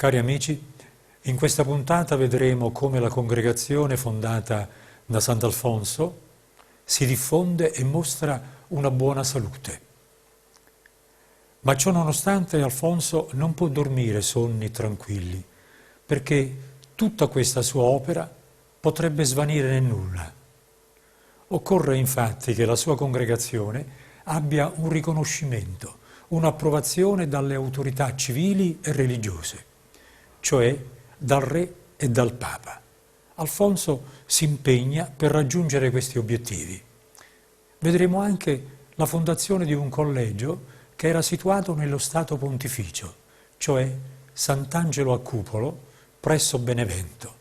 Cari amici, in questa puntata vedremo come la congregazione fondata da Sant'Alfonso si diffonde e mostra una buona salute. Ma ciò nonostante Alfonso non può dormire sonni tranquilli, perché tutta questa sua opera potrebbe svanire nel nulla. Occorre infatti che la sua congregazione abbia un riconoscimento, un'approvazione dalle autorità civili e religiose, cioè dal re e dal papa. Alfonso si impegna per raggiungere questi obiettivi. Vedremo anche la fondazione di un collegio che era situato nello Stato Pontificio, cioè Sant'Angelo a Cupolo, presso Benevento.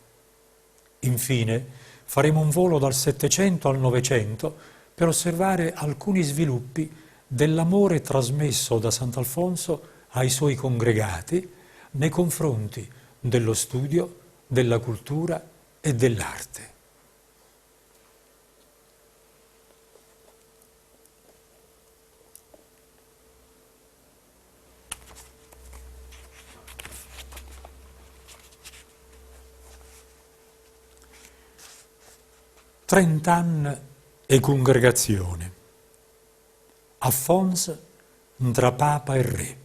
Infine, faremo un volo dal Settecento al Novecento per osservare alcuni sviluppi dell'amore trasmesso da Sant'Alfonso ai suoi congregati nei confronti dello studio, della cultura e dell'arte. Trent'anni 'e cungregazione. Alfonso ntra papa e re.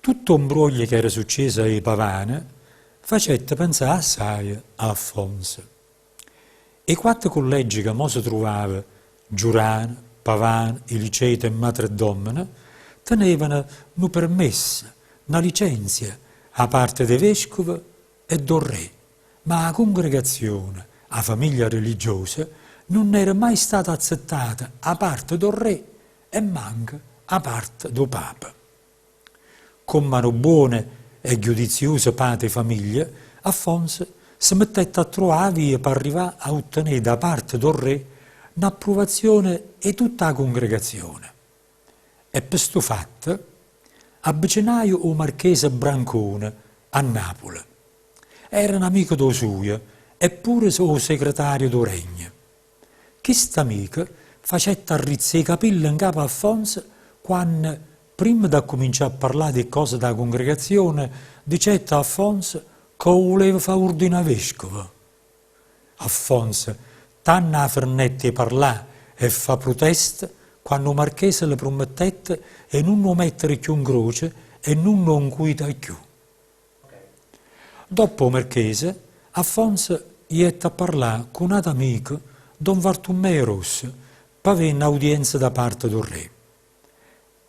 Tutto 'o mbruoglio che era succieso a 'e pavane facette penzà assaje a Alfonso. 'E quatte cullegge ca mo se truvava, Giurano, Pavano, Iliceto e Matredommene, tenevano nu permesso, na licenzia 'a parte d' 'e vescuve e d' 'o rre, ma 'a cungregazione, 'a famiglia religiosa, nun era mai stata azzettata 'a parte d' 'o rre e manco 'a parte d' 'o papa. Comm'a nu buono e ghiudiziuso pate 'e famiglia, Alfonso se mettette a truvà 'a via p'arrivà a uttenè da parte d' 'o rre n'appruvazione 'e tutta 'a cungregazione. E pe stu fatto avvicenaje 'o marchese Brancone a Napule. Era n'amico d' 'o sujo e pure 'o segretario d' 'o regno. Chist'amico facette arrizzà 'e capille 'ncapo a Alfonso quanno, primma d'accumincià a parlà d' 'e ccose d' 'a congregazione, dicette a Alfonso ca 'o vuleva fà urdinà vescovo. Alfonso tanno 'a fernette 'e parlà e fà pruteste quanno 'o marchese le prummettette 'e nun 'o mettere cchiù 'ncroce e nun 'o 'ncuità cchiù. Doppo 'o marchese, Alfonso jette a parlà cu n'ato amico, don Vartummeo Rosso, p'avé n'audienza da parte d' 'o rre.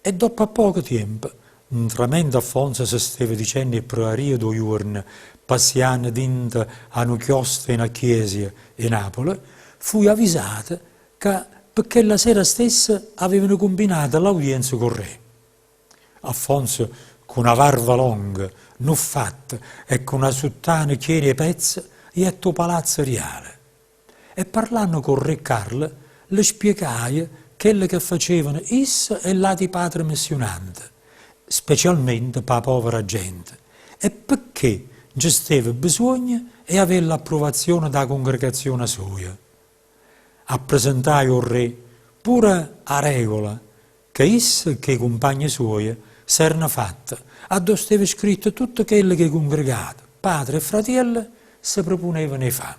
E doppo a poco tiempo, ntramente Alfonso se steva dicenno 'e pprearie d' 'o juorno, passianno dinto a nu chiostro 'e na chiesia 'e Napule, fuje avisato ca pe chella sera stessa avevano cumbinato l'audienza cu 'o rre. Alfonso cu na varva longa, nu fatta e cu na suttana chiena 'e pezze, jette 'o palazzo riale e parlanno cu 'o rre Carlo le spiecaje chello che facevano isso e ll'ati patre missiunante, specialmente p' 'a povera gente, e pecché nce steva bisuogno 'e avé l'appruvazione d' 'a congregazione soja. Appresentaje 'o rre pure 'a regola Ca isso ch' 'e cumpagne suoje s'erano fatte, addò steva scritto tutto chello che 'e cungregate, patre e fratielle, se propunevano 'e fà.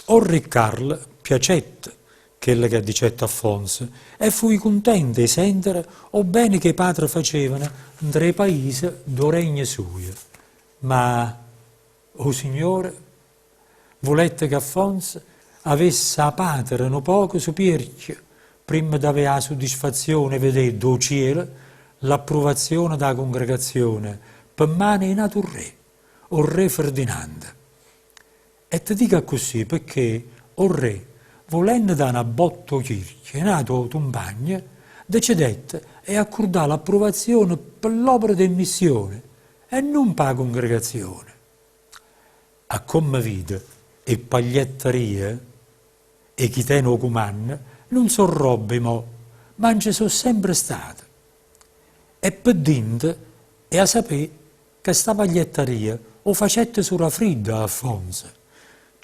O rre Carlo piacette chello che dicette Alfonso e fuje cuntento 'e sentere 'o bene che 'e patre facevano ntra 'e paise d' 'o regno sujo. Ma 'o signore Vulette che Alfonso avesse 'a patere nu poco supierchio primma d'avé 'a suddisfazione 'e vedé d' 'o cielo l'appruvazione d' 'a congregazione pe mmano 'e n'atu rre, 'o rre Ferdinando. E te dico accussì pecché 'o rre, vulenno dà na botta 'o chirchio e n'ata 'o tumpagno, decedette 'e accurdà l'appruvazione pe ll'opera d' 'e missione e nun p' 'a congregazione. A comme vide, 'e ppaglietterie 'e chi tene 'o cumanno nun so' rrobba 'e mo, ma nce so' sempre state. E pe dinto 'e 'a sapé ca sta paglietteria 'o facette surà friddo a Alfonso.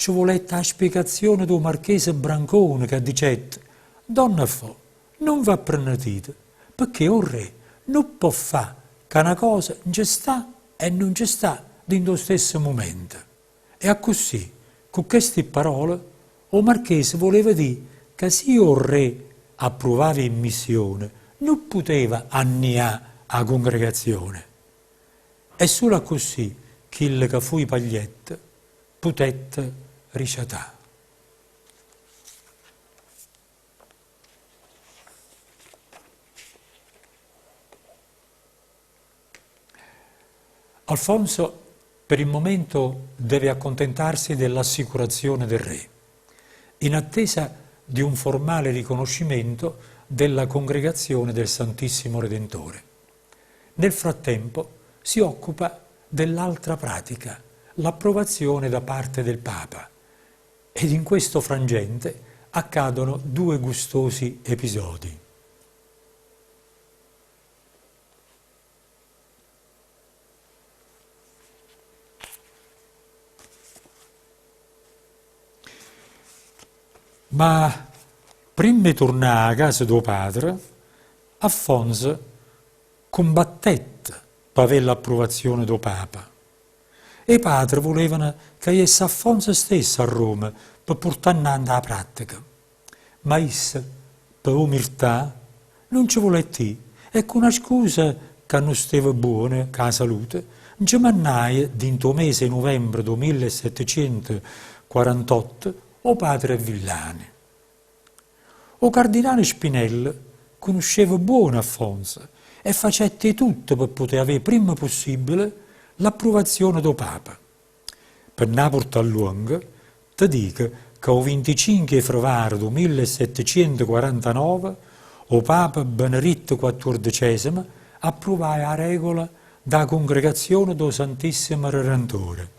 Ce vulette 'a spiegazione d' 'o marchese Brancone ca dicette, Donna Alfò, nun v'apprennetite, pecché 'o rre nun po' fà. ca na cosa nce sta e nun ce sta dint' 'o stesso mumento. E accussì, cu chesti pparole, 'o Marchese vuleva dì ca si 'o Rre appruvava 'e mmissione, nun puteva annià 'a cungregazione. E sulo accussì chillo ca fuje paglietta putette riciatà. Alfonso per il momento deve accontentarsi dell'assicurazione del re, in attesa di un formale riconoscimento della congregazione del Santissimo Redentore. Nel frattempo si occupa dell'altra pratica, l'approvazione da parte del Papa, ed in questo frangente accadono due gustosi episodi. Ma primma 'e turnà â casa d' 'o padre, Affonzo cumbattette p'avé l'appruvazzione d' 'o papa. 'E patre vulevano ca jesse Affonzo stesso a Roma pe purtà nnante 'a pratteca. Ma isso, pe umirtà, nun ce vulette ì e cu na scusa ca nun steva buono cu 'a salute, nce mannaje dint' 'o mese 'e nuvembre d' 'o millesettecientoquarantotto 'o patre Villani. O cardinale Spinello cunusceva buono Affonzo e facette 'e tutto pe putè avé primma pussibile l'appruvazione d' 'o Papa. Pe n' 'a purtà luongo, te dico ca 'o vinticinche 'e frevaro d' 'o millesettecientoquarantanove 'o Papa Beneritto quattuordecesemo appruvaje 'a regola d' 'a Cungregazione d' 'o Santissimo Redentore.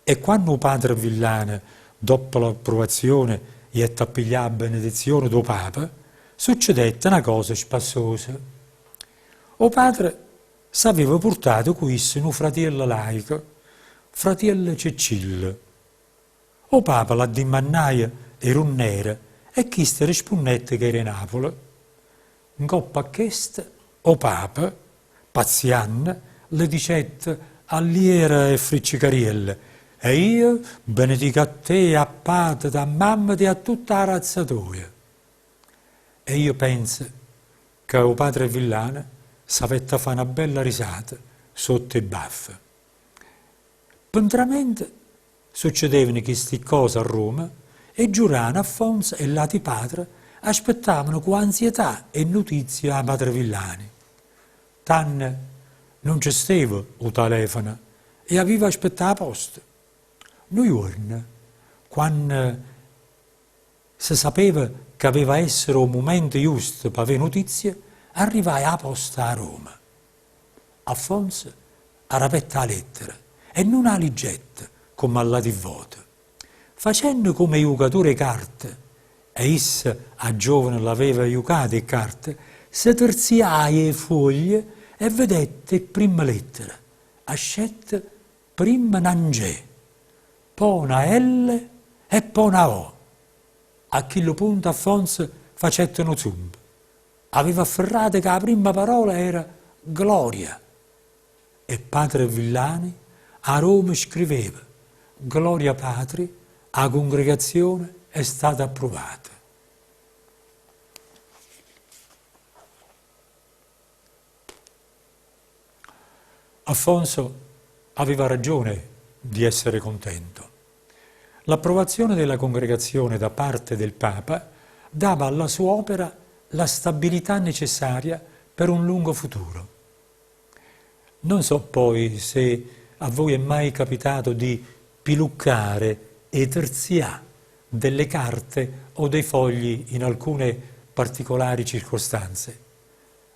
E quanno 'o padre Villani, doppo l'appruvazione, jette a piglià 'a benedizione d' 'o Papa, succedette na cosa spassosa. O padre s'aveva purtato cu isso nu fratiello laico, fratiello Ceccillo. O Papa l'addimmannaje 'e runn'era e chisto rispunnette ch'era 'e Napule. Ncopp' a chesto 'o Papa, pazzianno, le dicette alliere e friccecarielle, E io benedico a te, a pàtete, a màmmete e a tutta 'a razza toja. E io penzo ca 'o padre Villani s'avette 'a fà na bella risata sotto 'e baffe. Pe ntramente succedevano chisti ccose a Roma e Giurano, Affonzo e ll'ati patre aspettavano cu anzietà 'e nnutizie 'a Padre Villani. Tanno nun ce steva 'o telefono e aviva aspettà 'a posta. Nu juorno, quanno se sapeva c'aveva essere 'o mumento justo p'avé nutizie, arrivaje 'a posta 'a Roma. Affonzo arapette 'a lettera e nun 'a liggette comme a ll'ati vvote. Facenno comme 'e jucature 'e carte, e isso 'a giovane ll'aveva jucate 'e ccarte, se terziaje 'e fuoglie e vedette 'e pprimme lettere, ascette primma na N-G, po' na L e po' na O. A chillu punto Affonzo facette nu zumpo. Aveva afferrato ca 'a primma parola era Gloria e padre Villani 'a Roma scriveva, Gloria Patri, 'a cungregazione è stata appruvata. Affonso aveva ragione di essere contento. L'approvazione della congregazione da parte del Papa dava alla sua opera la stabilità necessaria per un lungo futuro. Non so poi se a voi è mai capitato di piluccare e terzià delle carte o dei fogli in alcune particolari circostanze.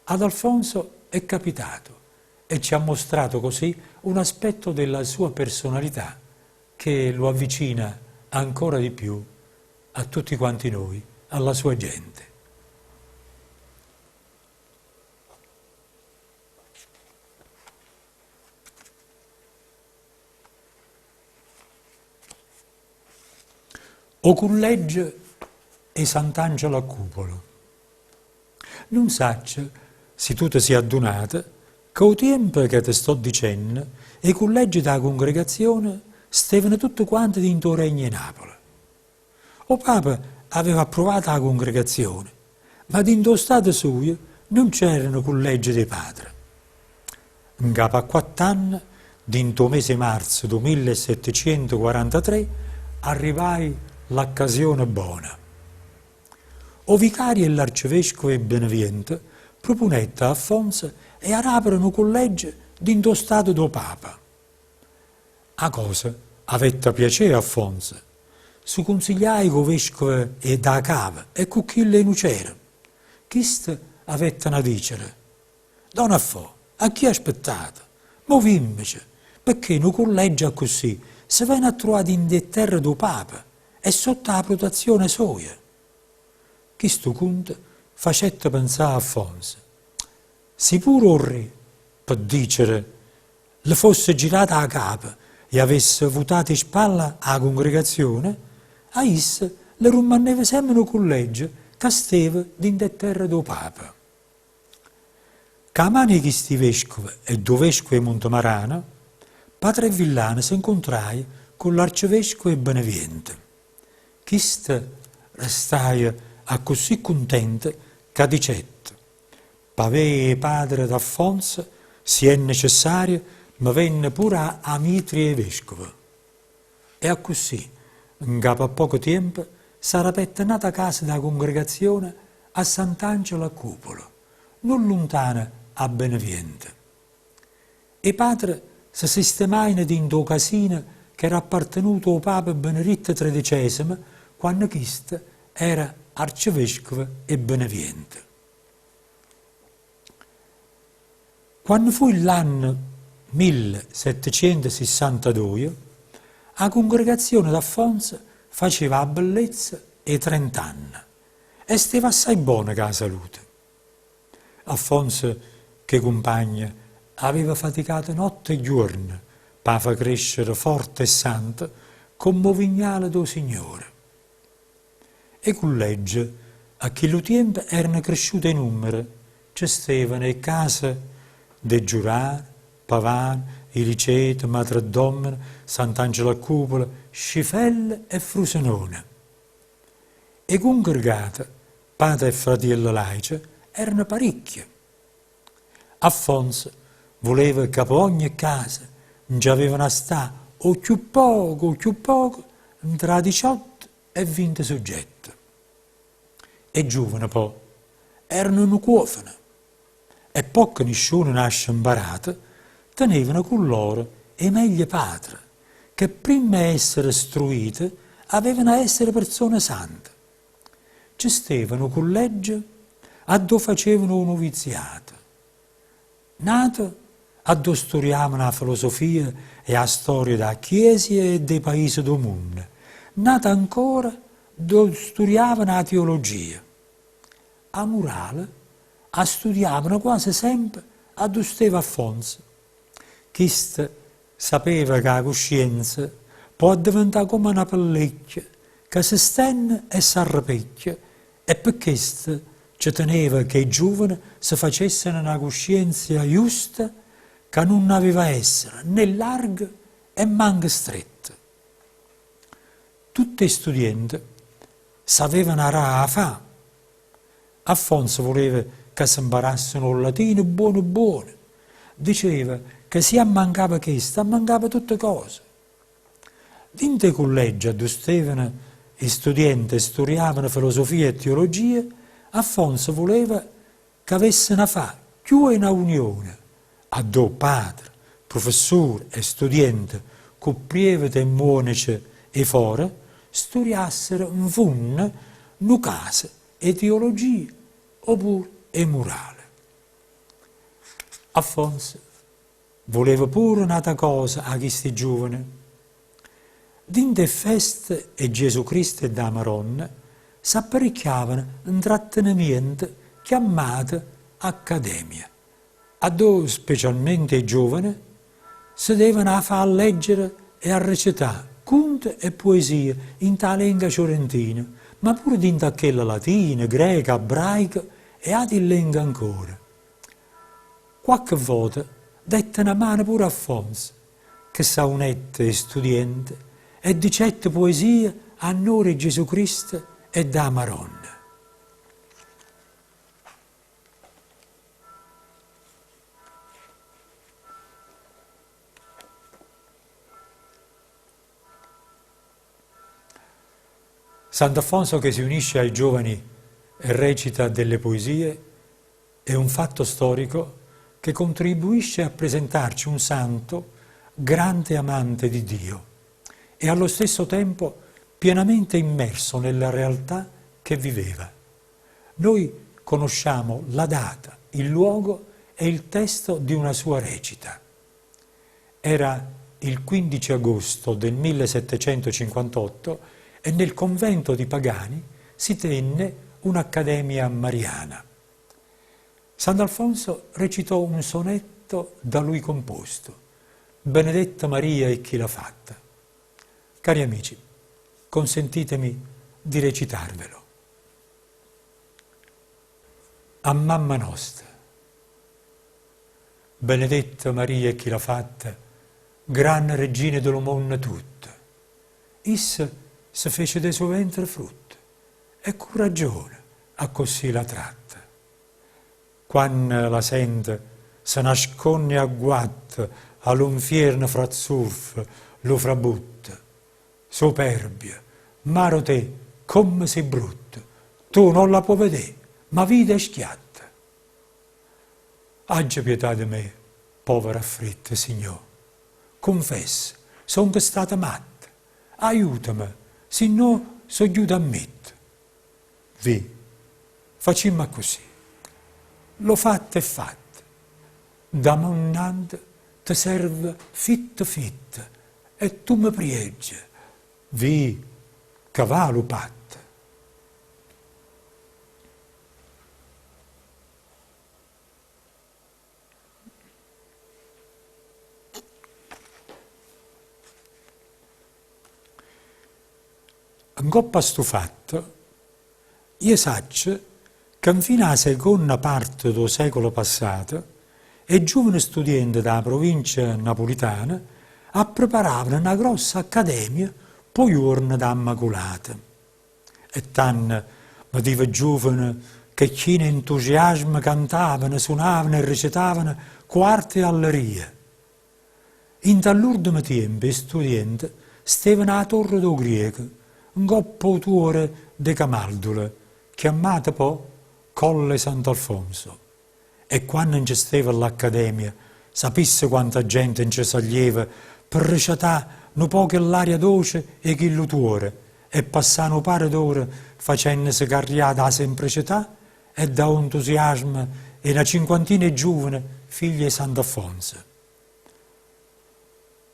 Ad Alfonso è capitato e ci ha mostrato così un aspetto della sua personalità che lo avvicina ancora di più a tutti quanti noi, alla sua gente. O culleggio 'e Sant'Angelo a Cupola. Nun saccio si tu te si' addunato Cu 'o tiempo ca te sto dicenno, 'e cullegge d' 'a cungregazione stevano tutte quante dint' 'o Regno 'e Napule. O Papa aveva appruvato 'a cungregazione, ma dint' 'o Stato sujo nun c'erano cullegge d' 'e patre. Ncapo a quatt'anne, dint' 'o mese 'e marzo d' 'o millesettecientoquarantatré, arrivaje l'accasione bona. O vicario 'e ll'arcevescovo 'e Beneviento prupunette a Affonso 'e arapere nu culleggio dint' 'o Stato d' 'o Papa. A cosa avette piacere a Affonso. S' cunzigliaje cu 'o vescovo 'e da Cava e cu chillo 'e Nucera. Chiste avettero dicere, Don Affò, a chi aspettate? Muvimmece, pecché nu culleggio accussì se vene a truvà dint' 'e terre d' 'o Papa e sotto 'a prutezzione soja. Chistu cunto facette penzà a Affonso. Si pure 'o rre, pe dicere, le fosse girata 'a capa e avesse vutato 'e spalle â cungregazione, a isso le rummanneva sempe nu culleggio ca steva dint' 'e terre d' 'o Papa. Cu 'a mano 'e chisti vescuve e d' 'o vescuvo 'e Montemarano, Padre Villano se 'ncuntraje cu ll'arcevescovo 'e Beneviento. Chisto restaje accussì cuntento ca dicette, P'avé 'e padre d'Affonso, si è necessario, me venne pure 'a mitria 'e vescovo. E accussì, 'ncapo a poco tiempo, s'arapette n'ata casa d' 'a congregazione a Sant'Angelo a Cupola, nun luntano 'a Beneviento. 'E patre se sistemajeno dint' 'o casino ch'era appartenuto ô papa Beneritto tredicesimo quanno chisto era arcevescovo 'e Beneviento. Quanno fu ll'anno millesettecientosissantadoje, 'a cungregazione d'Affonso faceva 'a bellezza 'e trent'anne e steva assai bona cu 'a salute. Affonso ch' 'e cumpagne aveva faticato notte e juorno p' 'a fa crescere forte e santa comm' 'o vignale d' 'o Signore. 'E cullegge a chillu tiempo erano cresciute 'e nummere, ce stevano 'e case de Giurare, Pavano, Iliceto, Matredommene, Sant'Angelo a Cupola, Scifelle e Frusenone. 'E cungregate, pate e fratielle laice, erano paricchie. Affonso vuleva ca pe ogne casa nce avevano 'a stà 'o cchiù poco 'o cchiù poco ntra diciotto e vinte suggette. E giuvane po' erano nu cuofano e pocco nisciuno nasce 'mparato, tenevano cu lloro 'e meglie patre che primma 'e essere struite avevano 'a essere perzone sante. Ce steva nu culleggio addò facevano 'o nuviziato, n'ato addò sturiavano 'a filosofia e 'a storia d' 'a Chiesia e d' 'e paise d' 'o munno, n'ato ancora addò sturiavano 'a teologia. 'A murale 'a studiavano quase sempe addò steva Affonso. Chisto Sapeva ca 'a cuscienza po' addeventà comme a na pellecchia ca se stenne e s'arrepecchia e pe chesto ce teneva che 'e giuvane se facessero na cuscienzia justa ca nun aveva essere né larga e manco stretta. Tutt' 'e studiente s'avevano 'a dà 'a fà. Affonso vuleva ca se 'mparassero 'o latino buono buono. Diceva ca si ammancava chesto, ammancava tutte cose. Dint' 'e cullegge addò stevano 'e studiente e sturiavano filosofia e teologia, Affonso vuleva ca avessero 'a fà cchiù 'e na unione, addò padre, prufessure e studiente cu prievete e muonece 'e fore sturiassero 'nfunno nu caso 'e teologia opure 'e murale. Affonso vuleva pure n'ata cosa 'a chisti giuvane. Dint' 'e feste 'e Giesù Cristo e d' 'a Maronna s'apparicchiavano 'ntrattenemiente chiammate accademie, addò specialmente 'e giuvane se devano 'a fà a leggere e a recetà cunte e puesie 'int' 'a lenga fiorentina, ma pure dint' a chella latina, greca, abbraica e ati llengue ancora. Quacche vota dette na mano pure a Affonzo, che s'aunette 'e studiente e dicette poesie a nnore 'e Gesù Cristo e d' 'a Maronna. Sant'Alfonso che si unisce ai giovani e recita delle poesie è un fatto storico che contribuisce a presentarci un santo grande amante di Dio e allo stesso tempo pienamente immerso nella realtà che viveva. Noi conosciamo la data, il luogo e il testo di una sua recita. Era il 15 agosto del 1758 e nel convento di Pagani si tenne un'accademia mariana. Sant'Alfonso recitò un sonetto da lui composto, Benedetta Maria e chi l'ha fatta. Cari amici, consentitemi di recitarvelo. A mamma nostra. Benedetta Maria e chi l'ha fatta, gran regina de lo monno tutto. Issa se fece de suo ventre frutto e cu ragione accossì la tratta. Quanno la sente se nasconne e agguatta a lo 'nfierno fra zurfe lo frabutta. Soperbia, maro te, comme si' brutta, tu non la puo' vedè, ma vide e schiatta. Aggia pietà de me, povero affritto, Signò. Cunfesso, songo stata matta, aiutame, si no so' ghiuta a mette. Vi', facimmo accussì, lo fatto è fatto, da mo nnante te servo fitto fitto e tu me priegge, vi' ca va lo patto. Ncopp' a stu fatto, je saccio ca nfino 'a seconna parte d' 'o seculo passato 'e giuvene studiente d' 'a pruvincia napulitana appreparavano na grossa accademia p' 'o juorno d' 'a 'Mmaculata. E tanno vedive giuvene che chine 'e entusiasmo cantavano, sunavano e recetavano cu arte e alleria. Int'a ll'urdemo tiempo 'e studiente stevano 'a Torre d' 'o Grieco, 'ncopp' 'o tuoro de Camaldule, chiammato po' Colle Sant'Alfonso. E quanno nce steva ll'Accademia, sapisse quanta gente nce saglieva pe recetà nu poco 'e ll'aria doce 'e chillu tuoro e passà nu pare d'ore facennese carrià d' 'a semprecetà e da 'o ntusiasmo 'e na cinquantina 'e giuvene figlie 'e Sant'Affonso.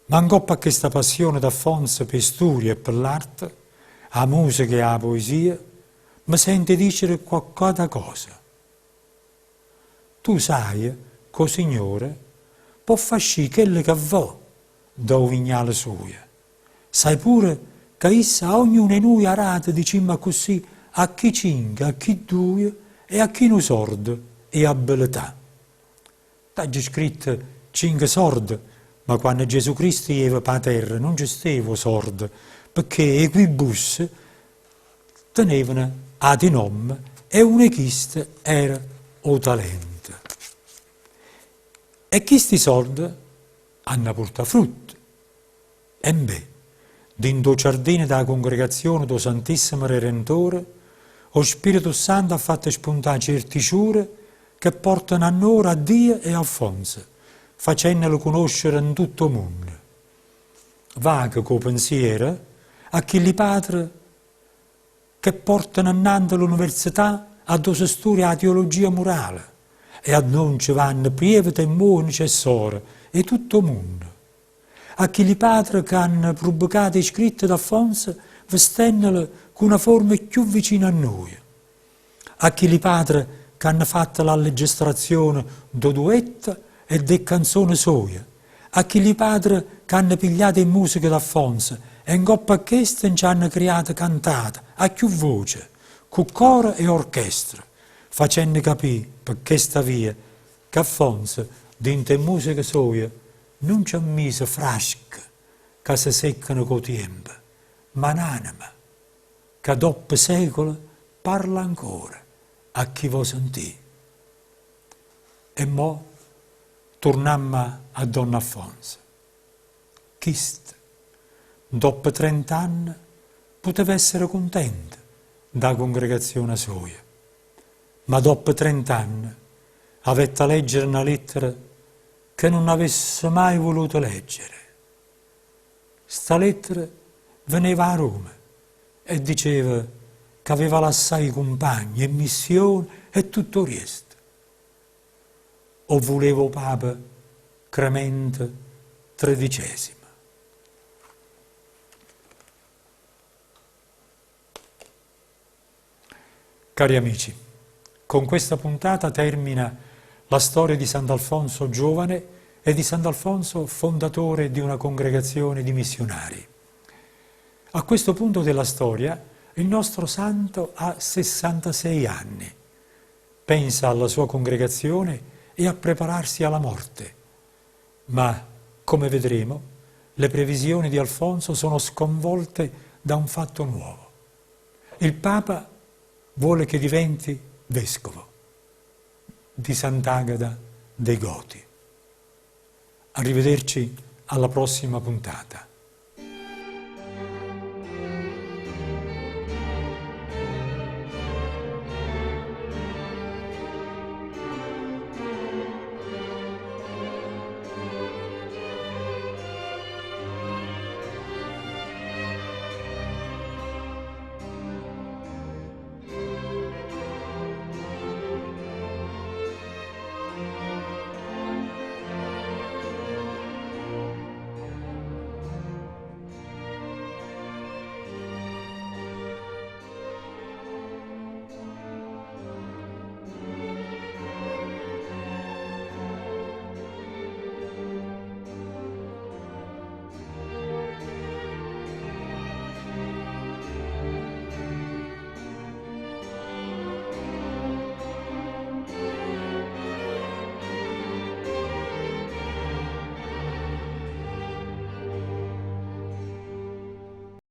Ma 'ncopp' a chesta passione d'Affonso p' 'e sturie e pe ll'arte, 'a museca e 'a poesia, me sento 'e dicere quacch'ata cosa. Tu saje ch' 'o Signore pò fà ascì chello che vò da 'o vignale sujo. Sai pure ca isso a ognuno 'e nuje ha dato, dicimmo accussì, a chi cinche, a chi duje e a chi nu sordo 'e abbeletà. T'aggio scritto cinche sorde, ma quanno Gesù Cristo jeva p' 'a terra nun ce steva 'o sordo, pecché 'e quibusse tenevano ati nomme e uno 'e chiste era 'o talento. E chisti sorde hanna purtà frutto. Embè, dint' 'o ciardino d' 'a congregazione d' 'o Santissimo Redentore, 'o Spirito Santo ha fatto spuntà cierti ciure che portano annore a Dio e a Alfonso, facennelo cunoscere 'n tutto 'o munno. Vaco cu 'o pensiero a chilli patre che portano 'nnante l'università addò se sturia 'a teologia murale e addò nce vanno prievete e muonece e sore 'e tutto 'o munno. A chilli patre che hanno prubbecato 'e scritte d'Alfonso vestennole cu na forma cchiù vicina a nuje. A chilli patre che hanno fatto l'allegestrazione d' 'o duetto e d' 'e ccanzone soje. A chilli patre che hanno pigliato 'e mmuseche d'Alfonso e 'ncopp' a cheste nce hanno criato cantate a cchiù voce, cu coro e orchestra, facenne capì, pe chesta via, Ch'Alfonso, dint' 'e mmuseche soje, nun ce ha miso frasche ca se seccano cu 'o tiempo, ma n'anema ca doppo secule parla ancora a chi vo' sentì. E mo turnammo a Donn'Alfonso. Chisto, doppo trent'anne, puteva essere cuntento d' 'a cungregazione soja. Ma doppo trent'anne avette 'a leggere na lettera che nun avesse mai vuluto leggere. Sta lettera veneva 'a Roma e diceva ch'aveva lassà 'e cumpagne, 'e missione e tutto 'o riesto. O vuleva 'o Papa Cremente tredicesimo. Cari amici, con questa puntata termina la storia di Sant'Alfonso giovane e di Sant'Alfonso fondatore di una congregazione di missionari. A questo punto della storia il nostro santo ha 66 anni. Pensa alla sua congregazione e a prepararsi alla morte. Ma, come vedremo, le previsioni di Alfonso sono sconvolte da un fatto nuovo. Il Papa vuole che diventi vescovo di Sant'Agata dei Goti. Arrivederci alla prossima puntata.